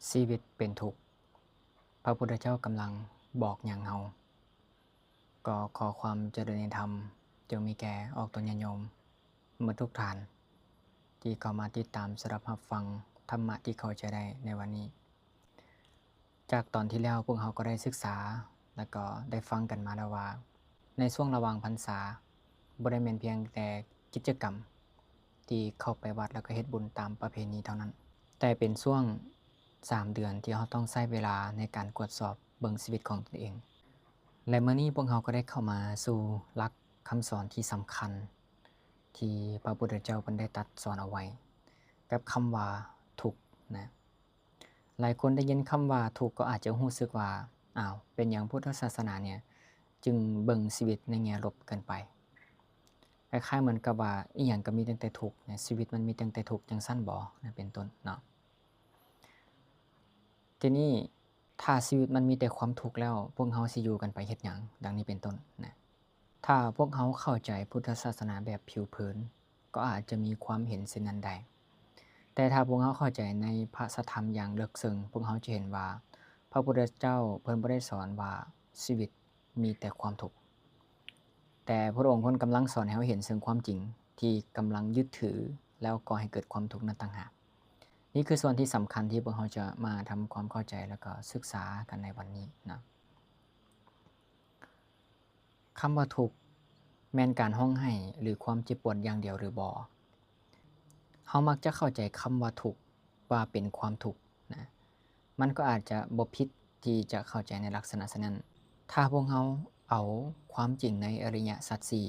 ຊີວິດເປັນທຸກ, ພະພຸດທະເຈົ້າກຳລັງບອກຫຍັງເຮົາ? ກໍຂໍຄວາມຈະເລີນໃນທຳ ຈົ່ງມີແກ່ອອກຕົນຍາດໂຍມໝົດທຸກທ່ານ ທີ່ເຂົ້າມາຕິດຕາມສະດັບຮັບຟັງທຳມະທີ່ເຂົ້າໃຈໄດ້ໃນວັນນີ້. ຈາກຕອນທີ່ແລ້ວ ພວກເຮົາກໍໄດ້ສຶກສາ ແລະ ກໍໄດ້ຟັງກັນມາແລ້ວວ່າ ໃນຊ່ວງລະຫວ່າງພັນສາ ບໍ່ໄດ້ແມ່ນພຽງແຕ່ກິດຈະກຳທີ່ເຂົ້າໄປວັດ ແລ້ວກໍເຮັດບຸນຕາມປະເພນີເທົ່ານັ້ນ, ແຕ່ເປັນຊ່ວງສາມເດືອນທີ່ເຮົາຕ້ອງໃຊ້ເວລາໃນການກວດສອບເບິ່ງຊີວິດຂອງຕົນເອງ. ແລະ ມື້ນີ້ພວກເຮົາກໍໄດ້ເຂົ້າມາສູ່ຫຼັກຄຳສອນທີ່ສຳຄັນ ທີ່ພະພຸດທະເຈົ້າເພິ່ນໄດ້ຕັດສອນເອົາໄວ້ ກັບຄຳວ່າທຸກນະ. ຫຼາຍຄົນໄດ້ຍິນຄຳວ່າທຸກກໍອາດຈະຮູ້ສຶກວ່າ ອ້າວ ເປັນຫຍັງພຸດທະສາສະໜາເນຍຈຶ່ງເບິ່ງຊີວິດໃນແງ່ລົບເກີນໄປ? ຄ້າຍໆເໝືອນກັບວ່າ ອີ່ຫຍັງກໍມີຕັ້ງແຕ່ທຸກນະ, ຊີວິດມັນມີຕັ້ງແຕ່ທຸກຈັ່ງຊັ້ນບໍ? ນະ ເປັນຕົ້ນເນາະ. ທີນີ້ ຖ້າຊີວິດມັນມີແຕ່ຄວາມທຸກແລ້ວ ພວກເຮົາຊິຢູ່ກັນໄປເຮັດຫຍັງ? ດັ່ງນີ້ເປັນຕົ້ນນະ. ຖ້າພວກເຮົາເຂົ້າໃຈພຸດທະສາສະໜາແບບຜິວເຜິນ ກໍອາດຈະມີຄວາມເຫັນເຊັ່ນນັ້ນໄດ້, ແຕ່ຖ້າພວກເຮົາເຂົ້າໃຈໃນພະສັດທຳຢ່າງເລິກເຊິ່ງ ພວກເຮົາຈະເຫັນວ່າ ພະພຸດທະເຈົ້າເພິ່ນບໍ່ໄດ້ສອນວ່າຊີວິດມີແຕ່ຄວາມທຸກ, ແຕ່ພະອົງເພິ່ນກຳລັງສອນໃຫ້ເຮົາເຫັນເຊິ່ງຄວາມຈິງທີ່ກຳລັງຍຶດຖື ແລ້ວກໍໃຫ້ເກີດຄວາມທຸກນັ້ນຕ່າງຫາກ. ນີ້ຄືສ່ວນທີ່ສຳຄັນທີ່ພວກເຮົາຈະມາທຳຄວາມເຂົ້າໃຈ ແລ້ວກໍສຶກສາກັນໃນວັນນີ້ນະ. ຄຳວ່າທຸກແມ່ນການຮ້ອງໄຫ້ ຫຼື ຄວາມເຈັບປວດຢ່າງດຽວຫຼືບໍ່? ເຮົາມັກຈະເຂົ້າໃຈຄຳວ່າທຸກວ່າເປັນຄວາມທຸກນະ. ມັນກໍອາດຈະບໍ່ຜິດທີ່ຈະເຂົ້າໃຈໃນລັກສະນະສະນັ້ນ ຖ້າພວກເຮົາເອົາຄວາມຈິງໃນອະລິຍະສັດສີ່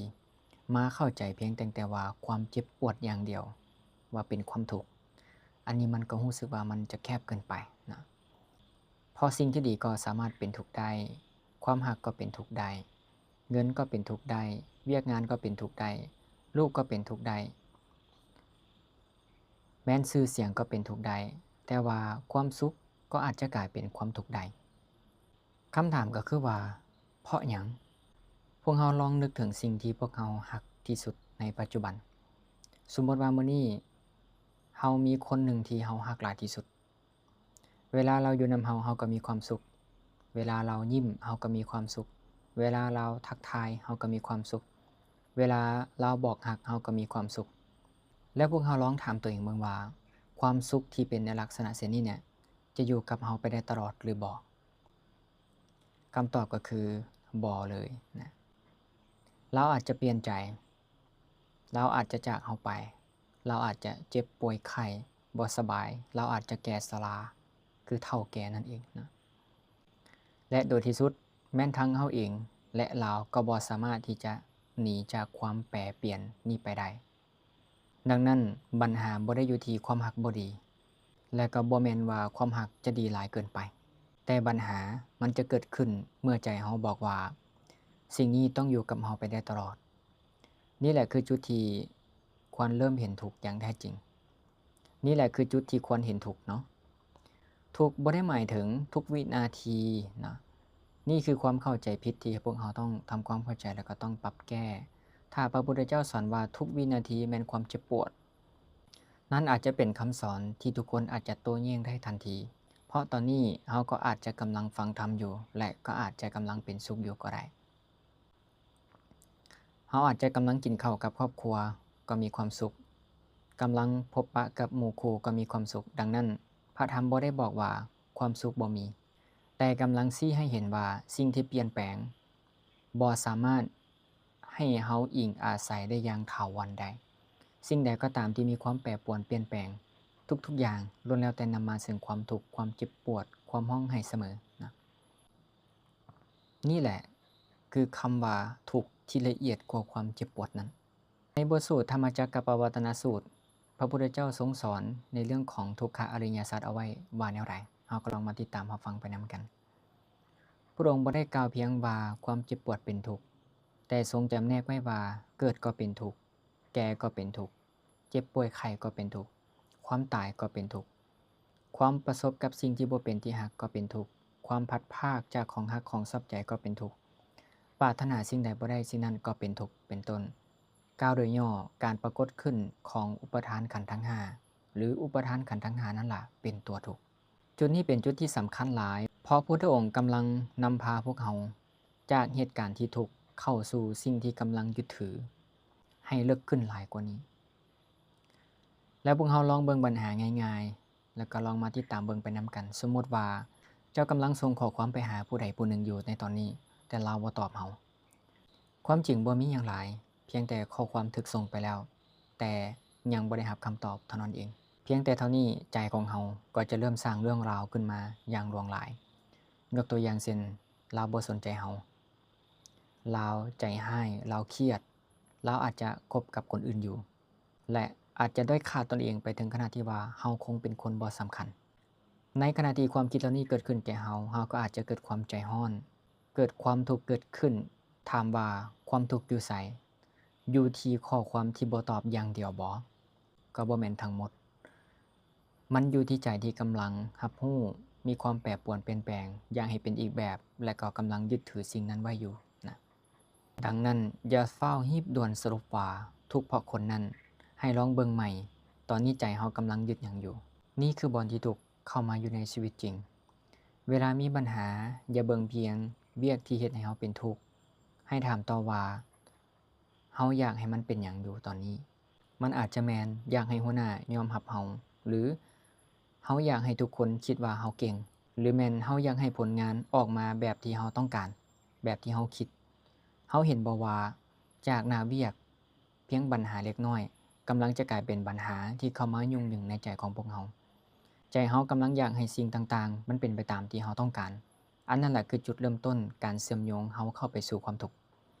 ມາເຂົ້າໃຈພຽງແຕ່ ແຕ່ວ່າຄວາມເຈັບປວດຢ່າງດຽວວ່າເປັນຄວາມທຸກ, ອັນນີ້ມັນກໍຮູ້ສຶກວ່າມັນຈະແຄບເກີນໄປນະ. ເພາະສິ່ງທີ່ດີກໍສາມາດເປັນທຸກໄດ້, ຄວາມຮັກກໍເປັນທຸກໄດ້, ເງິນກໍເປັນທຸກໄດ້, ວຽກງານກໍເປັນທຸກໄດ້, ລູກກໍເປັນທຸກໄດ້, ແມ່ນຊື່ສຽງກໍເປັນທຸກໄດ້, ແຕ່ວ່າຄວາມສຸກກໍອາດຈະກາຍເປັນຄວາມທຸກໄດ້. ຄຳຖາມກໍຄືວ່າ ເພາະຫຍັງ? ພວກເຮົາລອງນຶກເຖິງສິ່ງທີ່ພວກເຮົາຮັກທີ່ສຸດໃນປັດຈຸບັນ. ສົມມຸດວ່າມື້ນີ້ເຮົາມີຄົນໜຶ່ງທີ່ເຮົາຮັກຫຼາຍທີ່ສຸດ. ເວລາລາວຢູ່ນຳເຮົາ ເຮົາກໍມີຄວາມສຸກ. ເວລາລາວຍິ້ມ ເຮົາກໍມີຄວາມສຸກ. ເວລາລາວທັກທາຍ ເຮົາກໍມີຄວາມສຸກ. ເວລາລາວບອກຮັກ ເຮົາກໍມີຄວາມສຸກ. ແລ້ວພວກເຮົາລອງຖາມຕົວເອງເບິ່ງວ່າ ຄວາມສຸກທີ່ເປັນໃນລັກສະນະເຊັ່ນນີ້ເນຍ ຈະຢູ່ກັບເຮົາໄປໄດ້ຕະຫຼອດຫຼືບໍ່? ຄຳຕອບກໍຄື ບໍ່ເລີຍນະ. ລາວອາດຈະປ່ຽນໃຈ, ລາວອາດຈະຈາກເຮົາໄປ, ລາວອາດຈະເຈັບປ່ວຍໄຂ້ບໍ່ສະບາຍ, ລາວອາດຈະແກ່ຊະລາ ຄືເຖົ້າແກ່ນັ້ນເອງນະ. ແລະ ໂດຍທີ່ສຸດ ແມ່ນທັງເຮົາເອງ ແລະ ລາວກໍບໍ່ສາມາດທີ່ຈະໜີຈາກຄວາມແປປ່ຽນນີ້ໄປໄດ້. ດັ່ງນັ້ນ ບັນຫາບໍ່ໄດ້ຢູ່ທີ່ຄວາມຮັກບໍ່ດີ ແລະ ກໍບໍ່ແມ່ນວ່າຄວາມຮັກຈະດີຫຼາຍເກີນໄປ, ແຕ່ບັນຫາມັນຈະເກີດຂຶ້ນເມື່ອໃຈເຮົາບອກວ່າ ສິ່ງນີ້ຕ້ອງຢູ່ກັບເຮົາໄປໄດ້ຕະຫຼອດ. ນີ້ແຫຼະຄືຈຸດທີ່ຄວນເລີ່ມເຫັນທຸກຢ່າງແທ້ຈິງ. ນີ້ແຫຼະຄືຈຸດທີ່ຄວນເຫັນທຸກເນາະ. ທຸກບໍ່ໄດ້ໝາຍເຖິງທຸກວິນາທີນະ. ນີ້ຄືຄວາມເຂົ້າໃຈຜິດທີ່ພວກເຮົາຕ້ອງທຳຄວາມເຂົ້າໃຈ ແລະ ກໍຕ້ອງປັບແກ້. ຖ້າພະພຸດທະເຈົ້າສອນວ່າທຸກວິນາທີແມ່ນຄວາມເຈັບປວດ, ນັ້ນອາດຈະເປັນຄຳສອນທີ່ທຸກຄົນອາດຈະໂຕ້ແຍ້ງໄດ້ທັນທີ, ເພາະຕອນນີ້ເຮົາກໍອາດຈະກຳລັງຟັງທຳຢູ່ ແລະ ກໍອາດຈະກຳລັງເປັນສຸກຢູ່ກໍໄດ້. ເຮົາອາດຈະກຳລັງກິນເຂົ້າກັບຄອບຄົວກໍມີຄວາມສຸກ, ກຳລັງພົບປະກັບໝູ່ຄູ່ກໍມີຄວາມສຸກ. ດັ່ງນັ້ນ ພະທຳບໍ່ໄດ້ບອກວ່າຄວາມສຸກບໍ່ມີ, ແຕ່ກຳລັງຊີ້ໃຫ້ເຫັນວ່າສິ່ງທີ່ປ່ຽນແປງບໍ່ສາມາດໃຫ້ເຮົາອີງອາໄສໄດ້ຢ່າງຖາວອນໄດ້. ສິ່ງໃດກໍຕາມທີ່ມີຄວາມແປປວນປ່ຽນແປງ, ທຸກໆຢ່າງລ້ວນແລ້ວແຕ່ນຳມາເຊິ່ງຄວາມທຸກ, ຄວາມເຈັບປວດ, ຄວາມຮ້ອງໄຫ້ສະເໝີນະ. ນີ້ແຫຼະຄືຄຳວ່າທຸກທີ່ລະອຽດກວ່າຄວາມເຈັບປວດນັ້ນ. ໃນບົດສູດທຳມະຈັກກະປະວັດຕະນະສູດ, ພະພຸດທະເຈົ້າຊົງສອນໃນເລື່ອງຂອງທຸກຂະອະລິຍະສັດເອົາໄວ້ວ່າແນວໃດ? ເຮົາກໍລອງມາຕິດຕາມຮັບຟັງໄປນຳກັນ. ພະອົງບໍ່ໄດ້ກ່າວພຽງວ່າຄວາມເຈັບປວດເປັນທຸກ, ແຕ່ຊົງຈຳແນກໄວ້ວ່າເກີດກໍເປັນທຸກ, ແກ່ກໍເປັນທຸກ, ເຈັບປ່ວຍໄຂ້ກໍເປັນທຸກ, ຄວາມຕາຍກໍເປັນທຸກ, ຄວາມປະສົບກັບສິ່ງທີ່ບໍ່ເປັນທີ່ຮັກກໍເປັນທຸກ, ຄວາມພັດພາກຈາກຂອງຮັກຂອງຊອບໃຈກໍເປັນທຸກ, ປາດຖະໜາສິ່ງໃດບໍ່ໄດ້ສິ່ງນັ້ນກໍເປັນທຸກ ເປັນຕົ້ນ. ກ່າວໂດຍຫຍໍ້, ການປາກົດຂຶ້ນຂອງອຸປະທານຂັນທັງຫ້າ ຫຼື ອຸປະທານຂັນທັງຫ້ານັ້ນລະເປັນຕົວທຸກ. ຈ ຈຸດນີ້ເປັນຈຸດທີ່ສຳຄັນຫຼາຍ ເພາະພຸດທະອົງກຳລັງນຳພາພວກເຮົາຈາກເຫດການທີ່ທຸກ ເຂົ້າສູ່ສິ່ງທີ່ກຳລັງຍຶດຖືໃຫ້ເລິກຂຶ້ນຫຼາຍກວ່ານີ້. ແລ້ວພວກເຮົາລອງເບິ່ງບັນຫາງ່າຍໆ ແລ້ວກໍລອງມາຕິດຕາມເບິ່ງໄປນຳກັນ. ສົມມຸດວ່າເຈົ້າກຳລັງສົ່ງຂໍ້ຄວາມໄປຫາຜູ້ໃດຜູ້ໜຶ່ງຢູ່ໃນຕອນນີ້, ແຕ່ລາວບໍ່ຕອບເຮົາ. ຄວາມຈິງບໍ່ມີຫຍັງຫຼາຍ, ພຽງແຕ່ຂໍ້ຄວາມຖືກສົ່ງໄປແລ້ວ, ແຕ່ຍັງບໍ່ໄດ້ຮັບຄຳຕອບເທົ່ານັ້ນເອງ. ພຽງແຕ່ເທົ່ານີ້, ໃຈຂອງເຮົາກໍຈະເລີ່ມສ້າງເລື່ອງລາວຂຶ້ນມາຢ່າງຫຼວງຫຼາຍ. ຍົກຕົວຢ່າງເຊັ່ນ, ລາວບໍ່ສົນໃຈເຮົາ, ລາວໃຈຮ້າຍ, ລາວຄຽດ, ລາວອາດຈະຄົບກັບຄົນອື່ນຢູ່ ແລະ ອາດຈະດ້ອຍຄ່າຕົນເອງໄປເຖິງຂະໜາດທີ່ວ່າເຮົາຄົງເປັນຄົນບໍ່ສຳຄັນ. ໃນຂະນະທີ່ຄວາມຄິດເຫຼົ່ານີ້ເກີດຂຶ້ນແກ່ເຮົາ, ເຮົາກໍອາດຈະເກີດຄວາມໃຈຮ້ອນ, ເກີດຄວາມທຸກເກີດຂຶ້ນ. ຖາມວ່າຄວາມທຸກຢູ່ໃສ? ຢູ່ທີ່ຂໍ້ຄວາມທີ່ບໍ່ຕອບຢ່າງດຽວບໍ? ກໍບໍ່ແມ່ນທັງໝົດ. ມັນຢູ່ທີ່ໃຈທີ່ກຳລັງຮັບຮູ້, ມີຄວາມແປປວນປ່ຽນແປງ, ຢາກໃຫ້ເປັນອີກແບບ, ແລະ ກໍກຳລັງຍຶດຖືສິ່ງນັ້ນໄວ້ຢູ່ນະ. ດັ່ງນັ້ນ, ຢ່າຟ້າວຮີບດ່ວນສະຫຼຸບວ່າທຸກເພາະຄົນນັ້ນ. ໃຫ້ລອງເບິ່ງໃໝ່, ຕອນນີ້ໃຈເຮົາກຳລັງຍຶດຫຍັງຢູ່? ນີ້ຄືບ່ອນທີ່ທຸກເຂົ້າມາຢູ່ໃນຊີວິດຈິງ. ເວລາມີບັນຫາ, ຢ່າເບິ່ງພຽງວຽກທີ່ເຮັດໃຫ້ເຮົາເປັນທຸກ. ໃຫ້ຖາມຕໍ່ວ່າ, ເຮົາຢາກໃຫ້ມັນເປັນຫຍັງຢູ່ຕອນນີ້? ມັນອາດຈະແມ່ນຢາກໃຫ້ຫົວໜ້າຍອມຮັບເຮົາ, ຫຼື ເຮົາຢາກໃຫ້ທຸກຄົນຄິດວ່າເຮົາເກັ່ງ, ຫຼື ແມ່ນເຮົາຢາກໃຫ້ຜົນງານອອກມາແບບທີ່ເຮົາຕ້ອງການ, ແບບທີ່ເຮົາຄິດ. ເຮົາເຫັນບໍ່ວ່າຈາກໜ້າວຽກ, ພຽງບັນຫາເລັກນ້ອຍກຳລັງຈະກາຍເປັນບັນຫາທີ່ເຂົ້າມາຫຍຸ້ງຍຶງໃນໃຈຂອງພວກເຮົາ. ໃຈເຮົາກຳລັງຢາກໃຫ້ສິ່ງຕ່າງໆມັນເປັນໄປຕາມທີ່ເຮົາຕ້ອງການ. ອັນນັ້ນແຫຼະຄືຈຸດເລີ່ມຕົ້ນການເຊື່ອມໂຍງເຮົາເຂົ້າໄປສູ່ຄວາມທຸກ.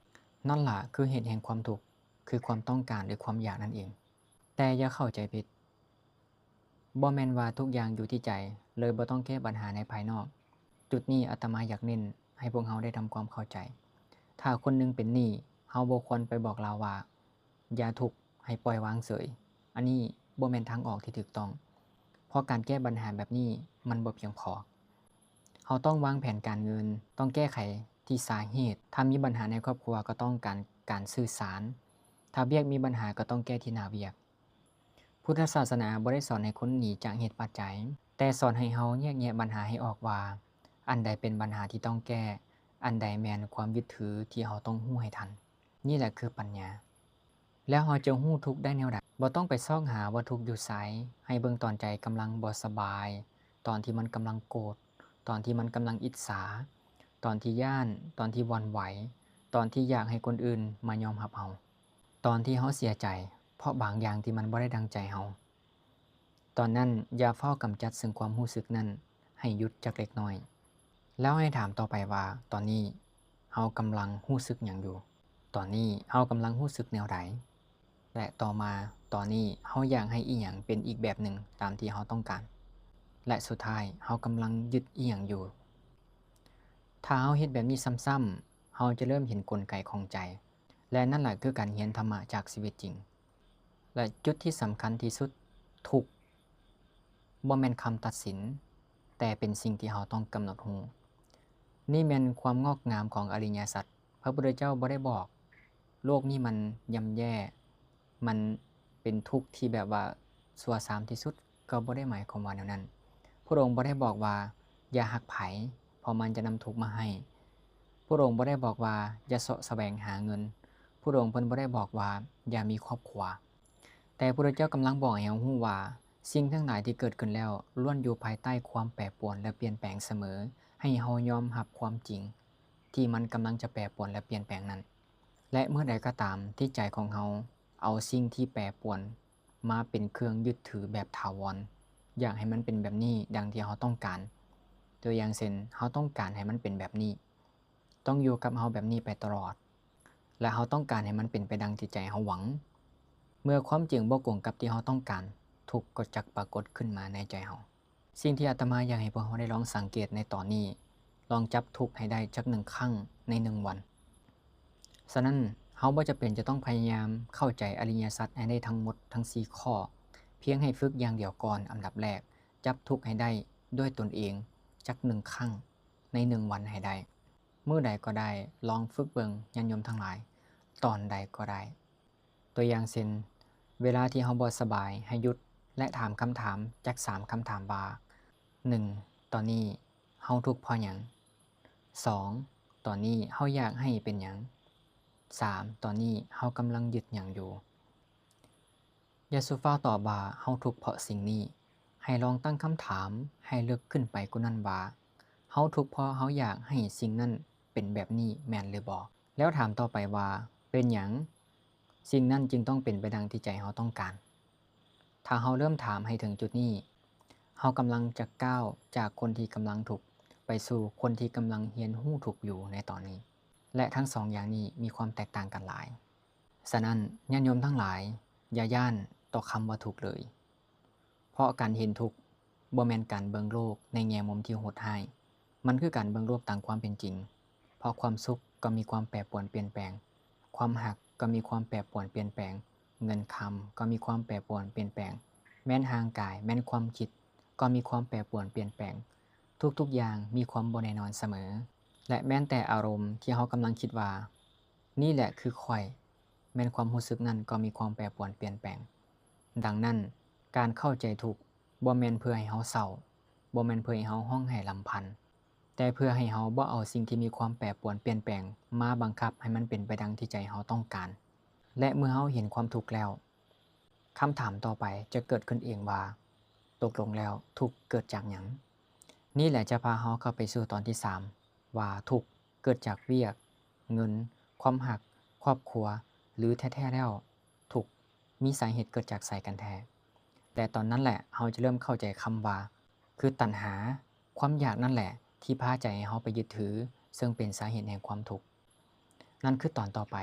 ນັ້ນລະຄືເຫດແຫ່ງຄວາມທຸກ, ຄືຄວາມຕ້ອງການ ຫຼື ຄວາມຢາກນັ້ນເອງ. ແຕ່ຢ່າເຂົ້າໃຈຜິດ, ບໍ່ແມ່ນວ່າທຸກຢ່າງຢູ່ທີ່ໃຈ, ເລີຍບໍ່ຕ້ອງແກ້ບັນຫາໃນພາຍນອກ. ຈຸດນີ້ອາດຕະມາຢາກເນັ້ນໃຫ້ພວກເຮົາໄດ້ທຳຄວາມເຂົ້າໃຈ. ຖ້າຄົນໜຶ່ງເປັນໜີ້, ເຮົາບໍ່ຄວນໄປບອກລາວວ່າ, ຢ່າທຸກ, ໃຫ້ປ່ອຍວາງເສີຍ. ອັນນີ້ບໍ່ແມ່ນທາງອອກທີ່ຖືກຕ້ອງ, ເພາະການແກ້ບັນຫາແບບນີ້ມັນບໍ່ພຽງພໍ. ເຮົາຕ້ອງວາງແຜນການເງິນ, ຕ້ອງແກ້ໄຂທີ່ສາເຫດ. ຖ້າມີບັນຫາໃນຄອບຄົວກໍຕ້ອງການການສື່ສານ. ຖ້າວຽກມີບັນຫາກໍຕ້ອງແກ້ທີ່ໜ້າວຽກ. ພຸດທະສາສະໜາບໍ່ໄດ້ສອນໃຫ້ຄົນໜີຈາກເຫດປັດໄຈ, ແຕ່ສອນໃຫ້ເຮົາແຍກແຍະບັນຫາໃຫ້ອອກວ່າ ອັນໃດເປັນບັນຫາທີ່ຕ້ອງແກ້, ອັນໃດແມ່ນຄວາມຍຶດຖືທີ່ເຮົາຕ້ອງຮູ້ໃຫ້ທັນ. ນີ້ແຫຼະຄືປັນຍາ. ແລ້ວເຮົາຈະຮູ້ທຸກໄດ້ແນວໃດ? ບໍ່ຕ້ອງໄປຊອກຫາວ່າທຸກຢູ່ໃສ, ໃຫ້ເບິ່ງຕອນໃຈກຳລັງບໍ່ສະບາຍ, ຕອນທີ່ມັນກຳລັງໂກດ, ຕອນທີ່ມັນກຳລັງອິດສາ, ຕອນທີ່ຢ້ານ, ຕອນທີ່ຫວັ່ນໄຫວ, ຕອນທີ່ຢາກໃຫ້ຄົນອື່ນມາຍອມຮັບເຮົາ, ຕອນທີ່ເຮົາເສຍໃຈເພາະບາງຢ່າງທີ່ມັນບໍ່ໄດ້ດັ່ງໃຈເຮົາ. ຕອນນັ້ນຢ່າຟ້າວກຳຈັດເຊິ່ງຄວາມຮູ້ສຶກນັ້ນ, ໃຫ້ຢຸດຈັກເລັກນ້ອຍ. ແລ້ວໃຫ້ຖາມຕໍ່ໄປວ່າ, ຕອນນີ້ເຮົາກຳລັງຮູ້ສຶກຫຍັງຢູ່? ຕອນນີ້ເຮົາກຳລັງຮູ້ສຶກແນວໃດ? ແລະ ຕໍ່ມາ, ຕອນນີ້ເຮົາຢາກໃຫ້ອີ່ຫຍັງເປັນອີກແບບໜຶ່ງຕາມທີ່ເຮົາຕ້ອງການ? ແລະ ສຸດທ້າຍ, ເຮົາກຳລັງຍຶດອີ່ຫຍັງຢູ່? ຖ້າເຮົາເຮັດແບບນີ້ຊ້ຳໆ, ເຮົາຈະເລີ່ມເຫັນກົນໄກຂອງໃຈ. ແລະ ນັ້ນລະຄືການຮຽນທຳມະຈາກຊີວິດຈິງ. ແລະ ຈຸດທີ່ສຳຄັນທີ່ສຸດ, ທຸກບໍ່ແມ່ນຄຳຕັດສິນ, ແຕ່ເປັນສິ່ງທີ່ເຮົາຕ້ອງກຳນົດຮູ້. ນີ້ແມ່ນຄວາມງອກງາມຂອງອະລິຍະສັດ. ພະພຸດທະເຈົ້າບໍ່ໄດ້ບອກ, ໂລກນີ້ມັນຍ່ຳແຍ່, ມັນເປັນທຸກທີ່ແບບວ່າຊົ່ວຊາມທີ່ສຸດ, ກໍບໍ່ໄດ້ໝາຍຄວາມວ່າແນວນັ້ນ. ພະອົງບໍ່ໄດ້ບອກວ່າ, ຢ່າຮັກໃຜ, ເພາະມັນຈະນຳທຸກມາໃຫ້. ພະອົງບໍ່ໄດ້ບອກວ່າ, ຢ່າເຊາະສະແຫວງຫາເງິນ. ພະອົງເພິ່ນບໍ່ໄດ້ບອກວ່າ, ຢ່າມີຄອບຄົວ. ແຕ່ພະພຸດທະເຈົ້າກຳລັງບອກໃຫ້ເຮົາຮູ້ວ່າ, ສິ່ງທັງຫຼາຍທີ່ເກີດຂຶ້ນແລ້ວ ລ້ວນຢູ່ພາຍໃຕ້ຄວາມແປປວນ ແລະ ປ່ຽນແປງສະເໝີ. ໃຫ້ເຮົາຍອມຮັບຄວາມຈິງທີ່ມັນກຳລັງຈະແປປວນ ແລະ ປ່ຽນແປງນັ້ນ. ແລະ ເມື່ອໃດກໍຕາມທີ່ໃຈຂອງເຮົາເອົາສິ່ງທີ່ແປປວນມາເປັນເຄື່ອງຍຶດຖືແບບຖາວອນ, ຢາກໃຫ້ມັນເປັນແບບນີ້ດັ່ງທີ່ເຮົາຕ້ອງການ. ຕົວຢ່າງເຊັ່ນ, ເຮົາຕ້ອງການໃຫ້ມັນເປັນແບບນີ້, ຕ້ອງຢູ່ກັບເຮົາແບບນີ້ໄປຕະຫຼອດ. ແລະ ເຮົາຕ້ອງການໃຫ້ມັນເປັນໄປດັ່ງທີ່ໃຈເຮົາຫວັງ. ເມື່ອຄວາມຈິງບໍ່ກົງກັບທີ່ເຮົາຕ້ອງການ, ທຸກກໍຈັກປາກົດຂຶ້ນມາໃນໃຈເຮົາ. ສິ່ງທີ່ອາດຕະມາຢາກໃຫ້ພວກເຮົາໄດ້ລອງສັງເກດໃນຕອນນີ້, ລອງຈັບທຸກໃຫ້ໄດ້ຈັກໜຶ່ງຄັ້ງໃນໜຶ່ງວັນ. ສະນັ້ນ, ເຮົາບໍ່ຈຳເປັນຈະຕ້ອງພະຍາຍາມເຂົ້າໃຈອະລິຍະສັດໃຫ້ໄດ້ທັງໝົດທັງສີ່ຂໍ້. ພຽງໃຫ້ຝຶກຢ່າງດຽວກ່ອນ, ອັນດັບແລກ, ຈັບທຸກໃຫ້ໄດ້ດ້ວຍຕົນເອງຈັກໜຶ່ງຄັ້ງໃນໜຶ່ງວັນໃຫ້ໄດ້. ມື້ໃດກໍໄດ້, ລອງຝຶກເບິ່ງ, ຍາດໂຍມທັງຫຼາຍ, ຕອນໃດກໍໄດ້. ຕົວຢ່າງເຊັ່ນ, ເວລາທີ່ເຮົາບໍ່ສະບາຍ, ໃຫ້ຢຸດ ແລະ ຖາມຄຳຖາມຈັກສາມຄຳຖາມວ່າ, ໜຶ່ງ, ຕອນນີ້ເຮົາທຸກເພາະຫຍັງ? ສອງ ຕອນນີ້ເຮົາຢາກໃຫ້ເປັນຫຍັງ? ສາມ ຕອນນີ້ເຮົາກຳລັງຍຶດຫຍັງຢູ່? ຢ່າສູ່ຟ້າວຕອບວ່າເຮົາທຸກເພາະສິ່ງນີ້. ໃຫ້ລອງຕັ້ງຄຳຖາມໃຫ້ເລິກຂຶ້ນໄປກວ່ານັ້ນວ່າ ເຮົາທຸກເພາະເຮົາຢາກໃຫ້ສິ່ງນັ້ນເປັນແບບນີ້ແມ່ນຫຼືບໍ່? ແລ້ວຖາມຕໍ່ໄປວ່າ ເປັນຫຍັງສິ່ງນັ້ນຈຶ່ງຕ້ອງເປັນໄປດັ່ງທີ່ໃຈເຮົາຕ້ອງການ? ຖ້າເຮົາເລີ່ມຖາມໃຫ້ເຖິງຈຸດນີ້, ເຮົາກຳລັງຈະກ້າວຈາກຄົນທີ່ກຳລັງທຸກ ໄປສູ່ຄົນທີ່ກຳລັງຮຽນຮູ້ທຸກຢູ່ໃນຕອນນີ້ ແລະ ທັງສອງຢ່າງນີ້ມີຄວາມແຕກຕ່າງກັນຫຼາຍ. ສະນັ້ນ, ຍາດໂຍມທັງຫຼາຍ, ຢ່າຢ້ານຕໍ່ຄຳວ່າທຸກເລີຍ, ເພາະການເຫັນທຸກບໍ່ແມ່ນການເບິ່ງໂລກໃນແງ່ມຸມທີ່ໂຫດຮ້າຍ, ມັນຄືການເບິ່ງໂລກຕາມຄວາມເປັນຈິງ, ເພາະຄວາມສຸກກໍມີຄວາມແປປວນປ່ຽນແປງ, ຄວາມຮັກກໍມີຄວາມແປປວນປ່ຽນແປງ, ເງິນຄຳກໍມີຄວາມແປປວນປ່ຽນແປງ, ແມ່ນຮ່າງກາຍ, ແມ່ນຄວາມຄິດ ກໍມີຄວາມແປປວນປ່ຽນແປງ, ທຸກໆຢ່າງມີຄວາມບໍ່ແນ່ນອນສະເໝີ ແລະ ແມ່ນແຕ່ອາລົມທີ່ເຮົາກຳລັງຄິດວ່າ ນີ້ແຫຼະຄືຂ້ອຍ, ແມ່ນຄວາມຮູ້ສຶກນັ້ນກໍມີຄວາມແປປວນປ່ຽນແປງ. ດັ່ງນັ້ນ, ການເຂົ້າໃຈທຸກບໍ່ແມ່ນເພື່ອໃຫ້ເຮົາເສົ້າ, ບໍ່ແມ່ນເພື່ອໃຫ້ເຮົາຮ້ອງໄຫ້ລຳພັນ, ແຕ່ເພື່ອໃຫ້ເຮົາບໍ່ເອົາສິ່ງທີ່ມີຄວາມແປປວນປ່ຽນແປງມາບັງຄັບໃຫ້ມັນເປັນໄປດັ່ງທີ່ໃຈເຮົາຕ້ອງການ. ແລະ ເມື່ອເຮົາເຫັນຄວາມທຸກແລ້ວ, ຄຳຖາມຕໍ່ໄປຈະເກີດຂຶ້ນເອງວ່າ ຕົກລົງແລ້ວທຸກເກີດຈາກຫຍັງ? ນີ້ແຫຼະຈະພາເຮົາເຂົ້າໄປສູ່ຕອນທີສາມ ວ່າທຸກເກີດຈາກວຽກ, ເງິນ, ຄວາມຮັກ, ຄອບຄົວ ຫຼື ແທ້ໆແລ້ວທຸກມີສາເຫດເກີດຈາກໃສກັນແທ້? ແລະ ຕອນນັ້ນແຫຼະເຮົາຈະເລີ່ມເຂົ້າໃຈຄຳວ່າ ຄືຕັນຫາ, ຄວາມຢາກນັ້ນແຫຼະທີ່ພາໃຈໃຫ້ເຮົາໄປຍຶດຖື, ເຊິ່ງເປັນສາເຫດແຫ່ງຄວາມທຸກ. ນັ້ນຄືຕອນຕໍ່ໄປ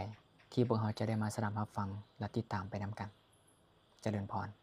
ທີ່ພວກເຮົາຈະໄດ້ມາສະດັບຮັບຟັງ ແລະ ຕິດຕາມໄປນຳກັນ. ຈະເລີນພອນ.